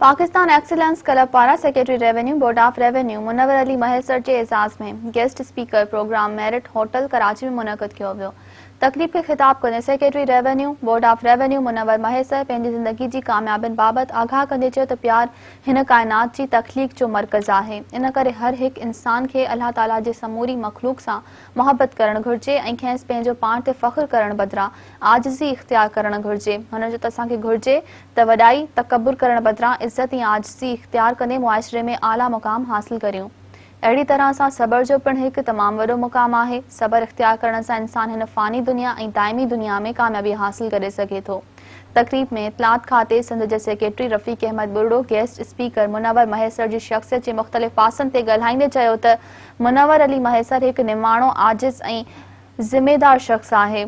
Pakistan excellence club پاران secretary revenue board of revenue Munawar Ali Mahesar جي اعزاز ۾ guest speaker programme Marriott hotel Karachi ۾ منعقد ڪيو ويو. تقريب کي خطاب ڪندي secretary revenue board of revenue Munawar Mahesar پنهنجي زندگي جي ڪاميابين بابت آگاهه ڪندي چيو ته پيار هن ڪائنات جي تخليق جو مرڪز آهي ان ڪري هر هڪ انسان کي الله تعالي جي سموري مخلوق سان محبت ڪرڻ گهرجي ۽ کيس پنهنجو پاڻ تي فخر ڪرڻ بدران عاجزي اختيار ڪرڻ گهرجي. هن چيو ته اسان کي گهرجي ته وڏائي، تڪبر ڪرڻ بدران عزت ۽ عاجزي اختيار ڪندي معاشري ۾ اعليٰ مقام حاصل ڪريون. اهڙي طرح سان صبر جو پڻ هڪ تمام وڏو مقام آهي. صبر اختيار ڪرڻ سان انسان هن فاني دنيا ۽ دائمي دنيا ۾ ڪاميابي حاصل ڪري سگهي ٿو. تقريب ۾ اطلاعات کاتي سنڌ جي secretary Rafiq Ahmed Buriro guest speaker Munawar Mahesar جي شخصيت جي مختلف پاسن تي ڳالهائيندي چيو ته منور علي مهيسر هڪ نماڻو، عاجز ۽ ذميدار شخص آهي.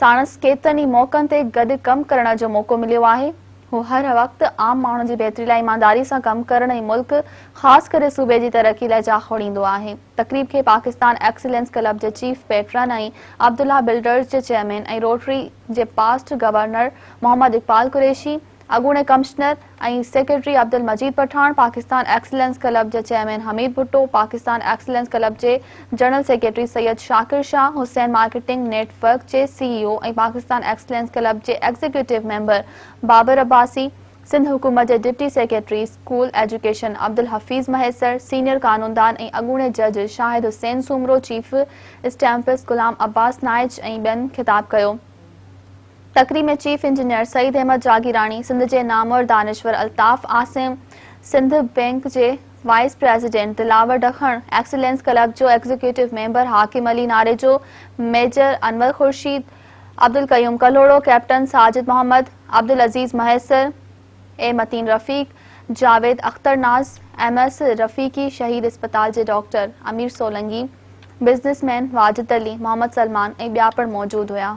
ساڻس ڪيترن ئي موقعن تي گڏ ڪم ڪرڻ جو موقعو مليو آهي. هو هر وقت عام ماڻهن جي بهتري لاء ايمانداري سان ڪم ڪرڻ ۽ ملڪ خاص ڪري صوبي جي ترقي لاء جاکوڙيندو آهي. تقريب کي پاڪستان ايڪسيلنس ڪلب جي چيف پيٽرن ۽ عبدالله بلڊرز جي چيئرمين ۽ روٽري جي پاسٽ گورنر محمد اقبال قريشي، اڳوڻي commissioner ۽ secretary Abdul Majeed Pathan, Pakistan excellence club جي chairman Hameed Bhutto, Pakistan excellence club جي general secretary Syed Shakir Shah, Hussain marketing network جي C E O ۽ Pakistan excellence club جي executive member Babar Abbasi, Sindh حڪومت جي deputy secretary school education Abdul Hafeez Mahesar, senior قانوندان ۽ اڳوڻي جج Shahid Hussain Soomro, chief stamps Ghulam Abbas Naich ۽ ٻين خطاب ڪيو. تقريب ۾ چيف انجنيئر سعيد احمد جاگيراڻي، سنڌ جي نامور دانشور الطاف عاصم، سنڌ بئنڪ جي vice president Dilawar Dakhan, excellence club جو executive member Hakim Ali Narejo, major Anwar Khurshid, Abdul Qayyum Kalhoro, captain Sajid Muhammad, Abdul Aziz Mahesar, A Mateen Rafiq, Javed Akhtar Naz, M S Rafiqi شهيد اسپتال جي doctor Amir Solangi, businessman Wajid Ali, Muhammad Salman ۽ ٻيا پڻ موجود هيا.